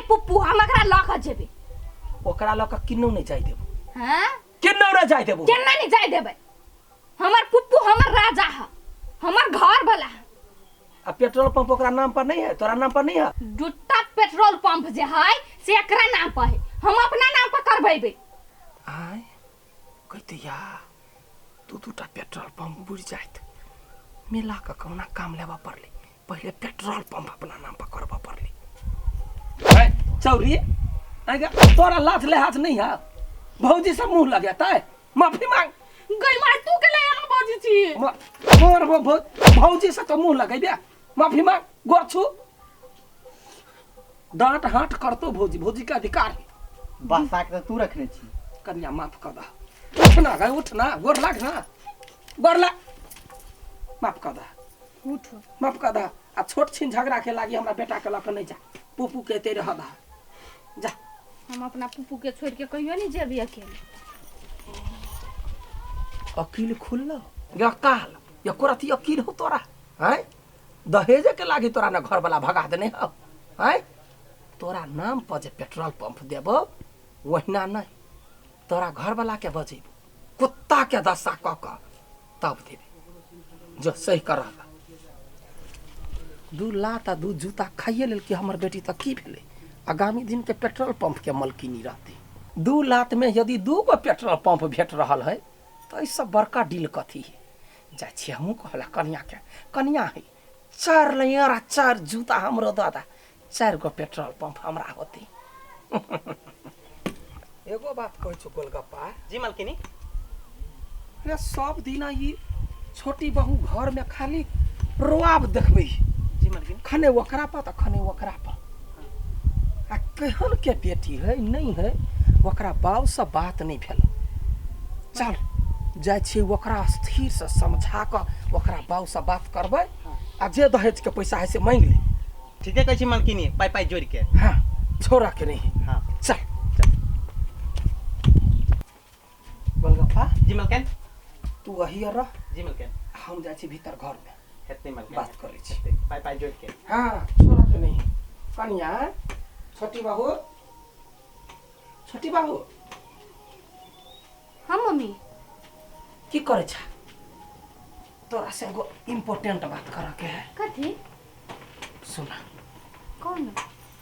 पुप्पू, हम एकरा लऽ कऽ जेबै। ओकरा लऽ कऽ किन्नौ नहि जाय देबो। हाँ? किन्नौ नहि जाय देबो। केना नहीं जाय देबै? हमर पुप्पू हमर राजा है, हमर घर वाला है। आ पेट्रोल पंप ओकरा नाम पर नहीं है, तोरा नाम पर नहीं है? दूटा पेट्रोल पंप जे है से एकरा नाम पर है, हम अपना नाम पर करबेबै। आय कहते या दू दूटा पेट्रोल पंप बुझि जाइत, मिला कऽ कहुना काम लेबऽ पड़लै। पहिले पेट्रोल पंप अपना नाम पर करबऽ पड़लै। चौरी आइ तोरा लाज लिहाज नहीं है? भौजी से मुंह लगेतै? माफी मांग। गई मार, तू के ले एना बजै छी? मोर भौजी से तो मुंह लगेबे। माफी मांग, गोर छू, डांट हाट करतो भौजी, भौजी के अधिकार है। बासा के तऽ तू रखने छी। कन्या माफ कर दा। उठना गए, उठना, गोर लाग ना, गोर लाग, माफ कर दा। उठ। माफ कर दा। आ छोट छिन झगड़ा के लागी हमरा बेटा के लऽ के नहीं जा, पुपू के एते रह दा, जा। हम अपना पुप्पू के छोड़ के कहियो नहीं जेबी अकेले। अकील खुललो या काल या कोरती अकील हो तोरा? हैं, दहेजे के लागी तोरा ना घर वाला भगा देने हो? हैं, तोरा नाम पर जे पेट्रोल पंप देबो वहिना नहीं, तोरा घर वाला के बजेबो, कुत्ता के दशा कऽ कऽ तब देबे। जो सही कर। दू लात आ दू जूता खाइए लेलकै हमर बेटी तऽ की भेलै? आगामी दिन के पेट्रोल पंप के मलकिनी रहतै। दू लात में यदि दू गो पेट्रोल पंप भेट रहल है तऽ एहिसँ बड़का डील कथी है? जाइ छियै हमहूँ कहला कनियाके, कनिया है, चारि लैयर आ चारि जूता हमरो दऽ दा, चारि गो पेट्रोल पंप हमरा होतै। एगो बात कहै छौ गोलगप्पा। जी मालकिनी। रे सब दिना ई छोटी बहू घर में खाली रोआब देखबै। जी मालकिनी। खने ओकरा पर तऽ खने ओकरा पर, आ केहन के बेटी है नहीं है, ओकरा बाप से बात नहीं भेल। चल जाइ छियै, ओकरा स्थिरसँ समझा कऽ ओकरा बाप से बात करबै आ जे दहेज के पैसा है से मांगि ले। ठीके कहै छी मालकिनी, पाइ पाइ जोड़ि के। हाँ, छोड़ा के नहीं। हाँ। चल चल गोलगप्पा। जी मालकिन। तू वही रह। जी मालकिन। हम जाइ छी भीतर घर में। हेतै मालकिन। बात करै छी। हेतै, पाइ पाइ जोड़ि के। हाँ, छोड़ा के नहीं। कनिया, छोटी बहू, छोटी बहू। हाँ मम्मी। की करै छ? तोरा से एगो इम्पोर्टेंट बात करऽ के है। कथी? सुना। कौन?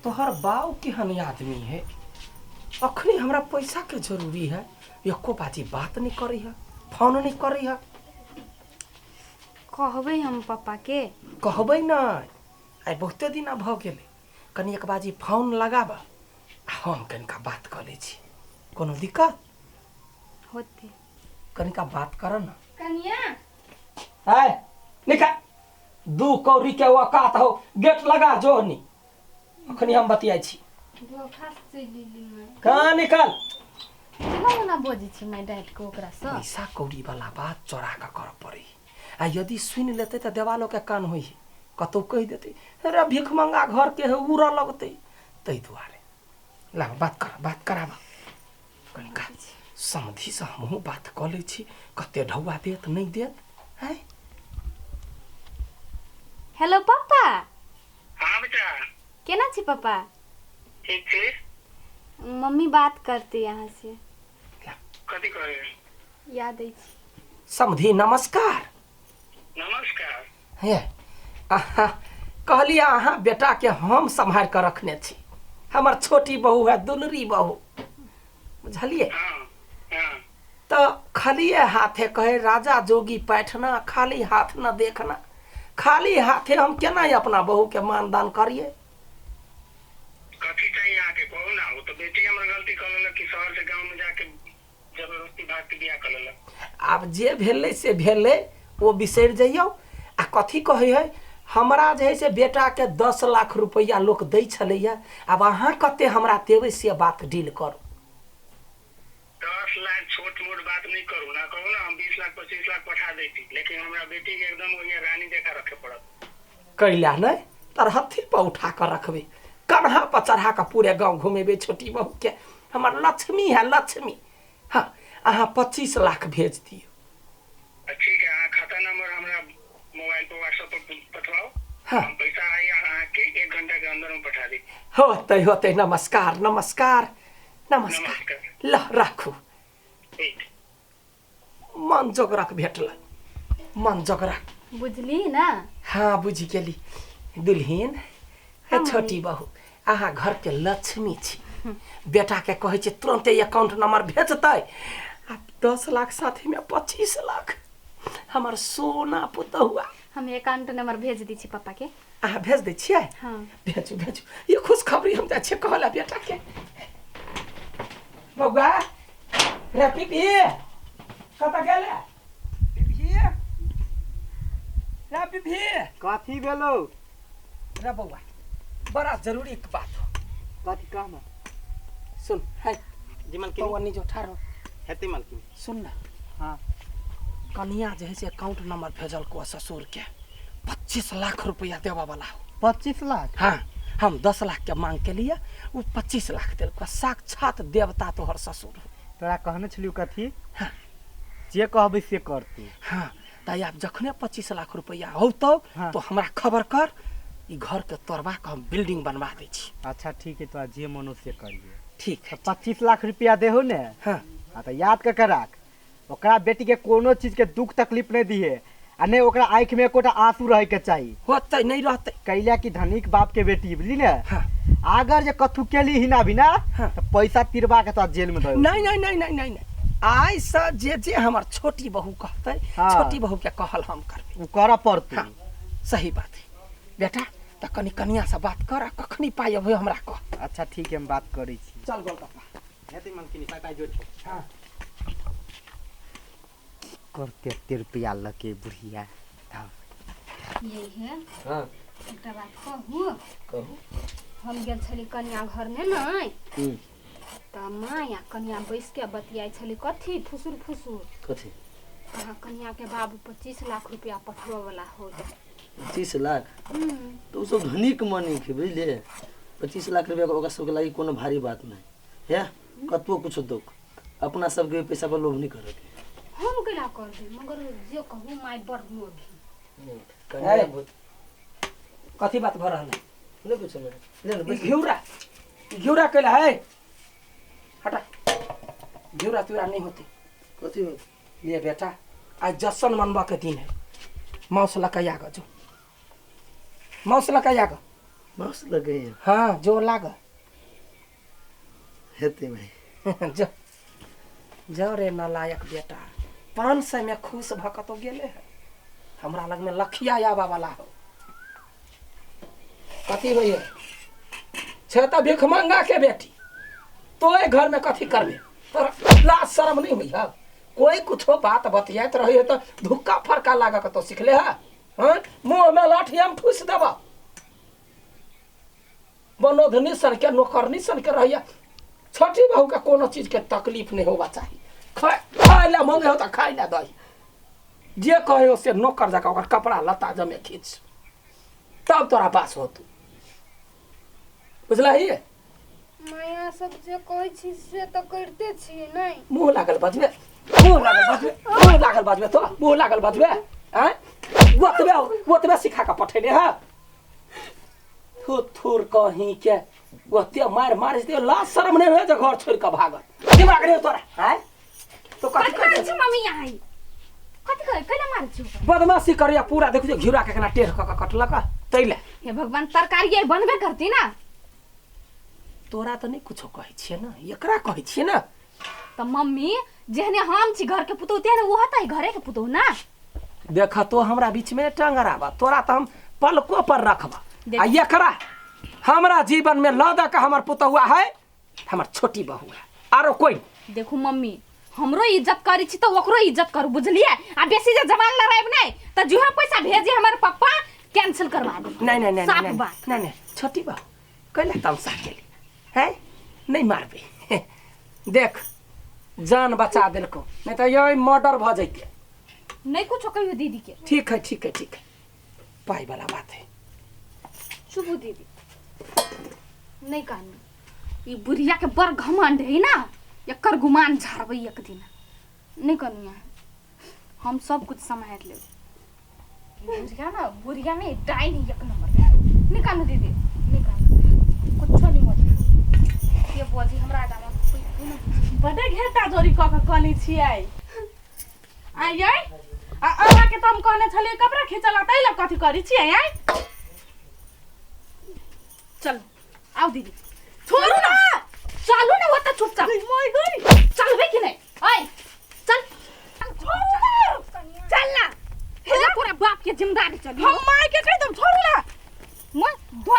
तोहर बाऊ केहन आदमी है? अखनी हमरा पैसा के जरूरी है, एको बाजी बात नहीं करी है, फोन नहीं करी है। कहबै हम पप्पा के। कहबै नहीं, आइ बहुते दिन भऽ गेलै, कनि एक बाजी फोन लगाब आ हम कनिका बात कऽ लै छी। कोनो दिक्कत होते? कनिका बात कर ना। कनिया। है निका, दू कौड़ी के औकात हो, गेट लगा जो नी, अखनी हम बतियाइ छी। धोखा से चलि गेली माय। कहाँ निकल? केना ओना बजै छी माय डाँटि कऽ ओकरासँ? पैसा कौड़ी वाला बात चोरा कऽ करऽ पड़ै, आ यदि सुनि लेतै तऽ देवालो के कान होइ है, कतौ कहि देतै रे भिखमंगा घर के है, उड़ऽ लगतै। ताहि दुआरे ला बात कर, बात कराबऽ कनिका समधिसँ। हमहूँ बात कऽ लै छी, कते ढौआ देत नहि देत हैं। हेलो पप्पा। हाँ बेटा। केना छी पप्पा? ठीक छी। मम्मी बात करते यहाँ से। कथी करे? याद अछि। समधि नमस्कार। नमस्कार। हे अहाँ कहलियै अहाँ बेटाके हम सम्हारि कऽ रखने छी, हमर छोटी बहू है, दुलरी बहू, बुझलियै? हाँ हाँ। तऽ खालिए हाथे कहे राजा जोगी पैठना, खाली हाथ न देखना। खाली हाथे हम केना अपना बहूके मानदान करियै? कथी चाहिए अहाँके, कहू ना। ओ तऽ बेटी हमर गलती कऽ लेलक कि शहर से गाँव में जाके जबरदस्ती भाग के बियाह कऽ लेलक। आब जे भेलै से भेलै, ओ बिसरि जइयौ। आ कथी कहै है, हमरा जे है से बेटाके 10 लाख रुपैआ लोक दै छलैए, आब अहाँ कते हमरा देबै से बात डील करू। 10 लाख छोट मोट बात नहीं करू ना, कहू ना हम 20 लाख 25 लाख पठा देती, लेकिन हमरा बेटी के एकदम वही रानी देखा रखे पड़त। कैला नहि, तरहत्थी पर उठा कऽ रखबै, कन्हा पर चढ़ा कऽ पूरे गाँव घुमेबै छोटी बहूके। हमर लक्ष्मी है, लक्ष्मी। हाँ, अहाँ 25 लाख भेज दियौ। ठीक है, अहाँ खाता नंबर हमरा मोबाइल पर व्हाट्सएप पर पठवाओ। हाँ। हम पैसा आई अहाँके 1 घंटा के अंदर में पठा दी। होतै होतै, नमस्कार नमस्कार नमस्कार। नमस्कार। ल राखू। ठीक। मन जोगरक भेटल, मन जोगरक। बुझली ना? हाँ बुझि गेली। दुल्हिन हे हाँ, छोटी बहू, अहाँ घर के लक्ष्मी छी। बेटा के कहै छै तुरंते अकाउंट नंबर भेजतै आ 10 लाख साथी में 25 लाख हमर सोना पुतहुआ। हम अकाउंट नंबर भेज दी छी पापा के। अहाँ भेज दै छियै? हाँ। भेजू भेजू, ये खुशखबरी हम जाइ छियै कहला बेटा के। बौआ रे पीपी कतऽ गेलै? पीपी रे पीपी कथी भेलो? रे बौआ बड़ा जरूरी एक बात हो। कथी कहना? सुन है जी मालकिनी। बौआ नहीं जो ठाढ़ हो। हेतै मालकिनी। सुन ना। हाँ। कनिया जे है से अकाउंट नंबर भेजल को ससुर के 25 लाख रुपया देवा वाला हो। 25 लाख? हाँ, हम 10 लाख के मांग के लिए वो 25 लाख दिलको। साक्षात देवता तोहर ससुर हो। तोरा कहने छलियौ कथी? हाँ। जे कहबै से करतै। हाँ त आब जखने 25 लाख रुपया होतौ हाँ। तो हमरा खबर कर, ई घर के तोड़वा के हम बिल्डिंग बनवा दै छी। अच्छा ठीक है, तोरा जे मन हो से करिए। ठीक है। 25 लाख रुपया देहो ने? हाँ। हाँ तो याद कर के राख, ओकरा बेटी के कोनो चीज के दुख तकलीफ नहीं दिहे आ नहीं ओकरा आँख में एकोटा आंसू रहे के चाहिए। होतै नहीं रहतै। कैला की धनिक बाप के बेटी बुझली ने। हाँ। अगर जे कथू केली ही ना भी ना हाँ। तो पैसा तिरबा के तो जेल में दे। नहीं नहीं नहीं नहीं नहीं नहीं, आइ से जे जे हमर छोटी बहू कहतै। हाँ। छोटी बहू के कहल हम करबै। उ करऽ पड़तै। हाँ, सही बात है बेटा। त कनी कनिया से बात कर आ कखनी पाइ अबै हमरा कह। अच्छा ठीक है, हम बात करै छी। चल गोलगप्पा। हेतै मालकिनी, पाइ पाइ जोड़ के। हाँ। करते एते रुपया लके बुढ़िया। यही है। हाँ। एकटा बात कहू? कहू। हम गेल छली कनिया घर में नै त माया कनिया बैस के बतियाइ छली कथी फुसुर फुसुर। कथी? अहाँ कनिया के बाबू 25 लाख रुपया पठबऽ वाला हो। 25 लाख? तो सब धनिक मनी के बुझलिए। 25 लाख रुपया ओकरा सबके लागि कोनो भारी बात नहीं है। कतबो कुछ दुख अपना सबके पैसा पर लोभ नहीं करे के। हम केना करबै, मगर जे कहू माय बड़ लोभी। कथी बात भऽ रहल है? नहीं कुछ नहीं। ले ले ई घिउरा घिउरा कैला है? हटा, घिउरा तुरा नहीं होते। कथी होते? ले बेटा आज जश्न मनबा के दिन है। मांस लके आग जो, मांस लके आग। मांस लगे? हाँ जो लाग हेतै भाई। जो जो रे नालायक बेटा, 500 में खुश भ कतौ गेले है। हमरा लग में लखिया आबा वाला हो। कथी भैया छे त भीख मंगा के बेटी, तोय घर में कथी करबे? तोरा लाज शर्म नहीं होई है? कोई कुछो बात बतियाइत रही है तो धुक्का फरका लागा के तो सिखले है। हाँ, मुँह में लाठी हम ठूस देबा। बनोधनी सन के नौकरनी सन के रहिया। छोटी बहू के कोनो चीज के तकलीफ नहीं होवा चाहिए। खाए ला मंगे हो तो खाए ला दही, जे कहे हो से नौकर जाकर ओकर कपड़ा लत्ता जमे खींच, तब तोरा पास हो तू। बुझला ही? माया सब जे कहै छी से तो करते छी नहीं। मुँह लागल बजबे, मुँह लागल बजबे, मुँह लागल बजबे तो मुँह लागल बजबे। आँय ओतबे ओतबे सिखा के पठेले है। थुर थुर कहीं के ओते मार मार दे, लाज शर्म नहीं होय जे घर छोड़ के भागल। दिमाग नहीं तोरा? आँय तो कथी कथी करै करै छी मम्मी यहाँ? कथी करै कैला मारै छी? बदमाशी करैया पूरा। देखू जे घिउरा के केना टेढ़ कऽ के कटलक तैले। हे भगवान, तरकारी बनबे करती ना। तोरा तऽ नहीं कुछो कहै छियै ना, एकरा कहै छियै ना। त मम्मी जेहने हम छी घर के पुतोह तेहने ओ होतै घरे के पुतोह ना। देख तो हमरा बीच में टंगराबा, तोरा तऽ हम पलको पर रखबा। आ एकरा हमरा जीवन में लऽ दऽ के हमर पुतहुआ है, हमर छोटी बहू है, आरो कोई। देखू मम्मी, हमरो इज्जत करै छी तऽ ओकरो इज्जत करू, बुझलियै? आ बेसी जे जवान लड़ाइब नै तऽ जुहा पैसा भेजे हमर पप्पा कैंसिल करवा दे। नहीं नहीं नहीं साफ नहीं बात। नहीं नहीं छोटी बहू कैला तमसा केली है? नहीं मारबे। देख जान बचा देलको, नहीं तो यही मर्डर भ जैते। नहीं कुछो कहियो दीदी के। ठीक है ठीक है ठीक है, पाई वाला बात है। चुप दीदी, नहीं कहनी। ई बुढ़िया के बड़ घमंड है ना, एकर गुमान झाड़बै एक दिन। नहीं कहनी, हम सब कुछ सम्हारि लेब। बुढ़िया ना बुढ़िया में डाइन है एक नंबर। निकालू दीदी निकालू, कुछो नहीं बजी ये बजी हमरा आगा में कोई नहीं। बड़े घेटा जोरी कऽ के कनै छियै आइ यै। आ अहाँके तऽ हम कहने छलियै कपड़ा खींचला, ताहि लए कथी करै छियै आइ? चल आओ दीदी। छोड़ू ना। चलू ना ओतऽ चुपचाप। चलबै कि नहि? ऐ चल चल ना, हे तोरा बाप के जिम्मेदारी चली। हम माय के कहि देब, छोड़ू ना। म धो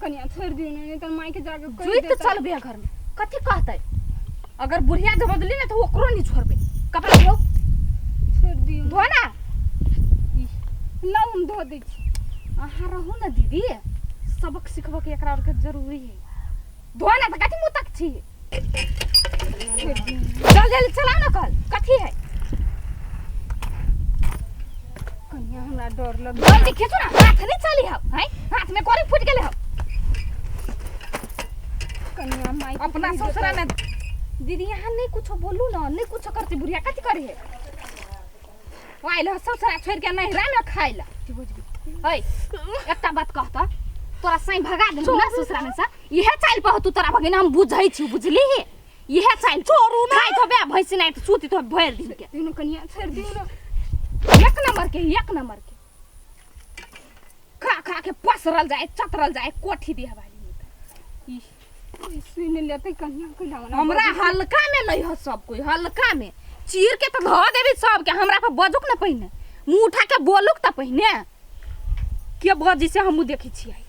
कनिया छोड़ि दियौ ने, नहि तऽ मायके जाके कहि जुइत देतै। चलबे घर में कथी कहतै? अगर बुढ़िया जे बदली ने तऽ ओकरो नहीं छोड़बै। कपड़ा धो। छोड़ि दियौ। धो ना। लाउ हम धो दै छी। अहाँ रहू ना दीदी, सबक सिखबऽ के एकरा आरके जरूरी है। धो ना तऽ कथी मुँह तक छी? छोड़ि दियौ। चल जल्दी चलाउ ना कल कथी है। कनिया हमरा डर लग। जल्दी खींचू ना, हाथ नहीं चली हौ हैं, हाथ में कोरी फूट गेलै हौ। कनिया माय अपना ससुरा में दीदी यहाँ नहीं कुछो बोलू ना, नहीं कुछो करती बुढ़िया कथी करी है? आइल ह ससुरा छोड़ के नहिरा में खाइ ला। है एकटा बात कहता, तोरा साई भगा देलु ना ससुरा में से, इहे चाइल पर तू तोरा भगिना हम बुझै छी, बुझली? इहे चाइल छोड़ू ना। खाइ तो बे भैंसी नहीं तो सूती तो भरि दिन के। दियौ ने कनिया, छोड़ि दियौ ने। एक नंबर के, एक नंबर के खा खा के पसरल जाए चतरल जाए कोठी दिया वाली। सुनि लेतै कनिया कैला ओना हमरा बजै? हल्का में नहीं हो सब कोई, हल्का में चीर के तो धो देबी सबके। हमरा पर बजुक ना पहिने, मुंह उठा के बोलुक त पहिने के बजी से हमहू देखै छियै।